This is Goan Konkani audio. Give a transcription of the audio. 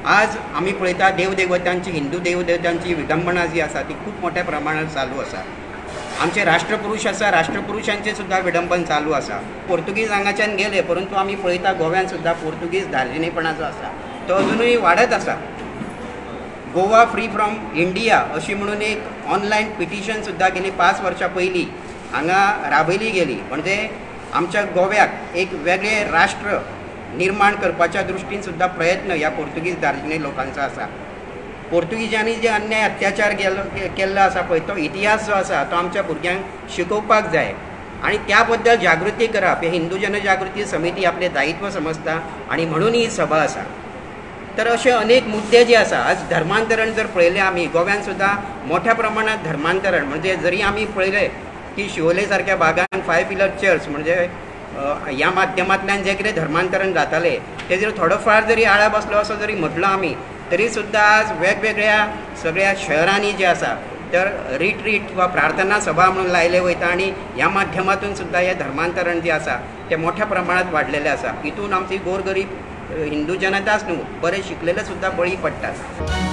आज आमी पळयता देवदेवतांची, हिंदू देवदेवतांची विडंबना जी आसा ती खूब मोठ्या प्रमाणात चालू आसा। आमचे राष्ट्रपुरुष आसा, राष्ट्रपुरुषांचे सुद्दां विडंबन चालू आसा। पोर्तुगीज हांगाच्यान गेले, परंतु आमी पळयता गोव्यान सुद्दां पोर्तुगीज धार्जिणेपणा जो आसा तो अजुनूय वाडत आसा। गोवा फ्री फ्रॉम इंडिया अशी म्हणून एक ऑनलायन पिटिशन सुद्दां गेली 5 वर्सां पयलीं हांगा राबयली गेली। म्हणजे आमच्या गोव्याक एक वेगळें राष्ट्र निर्माण करपाच्या दृश्टीन सुद्दां प्रयत्न ह्या पोर्तुगीज धार्जिणे लोकांचो आसा। पोर्तुगीजांनी जे अन्याय अत्याचार केल्लो आसा पळय तो इतिहास जो आसा तो आमच्या भुरग्यांक शिकोवपाक जाय आनी त्या बद्दल जागृती करप हे हिंदू जनजागृती समिती आपलें दायित्व समजता आनी म्हणून ही सभा आसा। तर अशे अनेक मुद्दे जे आसा, आज धर्मांतरण जर पळयलें आमी गोव्यान सुद्दां मोठ्या प्रमाणात धर्मांतरण, म्हणजे जरी आमी पळयलें की शिवोले सारक्या भागान 5 पिलर चर्च म्हणजे ह्या माध्यमांतल्यान जें कितें धर्मांतरण जातालें तें जर थोडो फार जरी आळा बसलो असो जरी म्हटलो आमी तरी सुद्दां आज वेगवेगळ्या सगळ्या शहरांनी जे आसा तर रिट्रीट वा प्रार्थना सभा म्हणून लायले वयता आनी ह्या माध्यमांतून सुद्दां हें धर्मांतरण जें आसा तें मोठ्या प्रमाणात वाडलेलें आसा। हितून आमची गोरगरीब हिंदू जनताच न्हू, बरे शिकलेले सुद्दां बळी पडटात।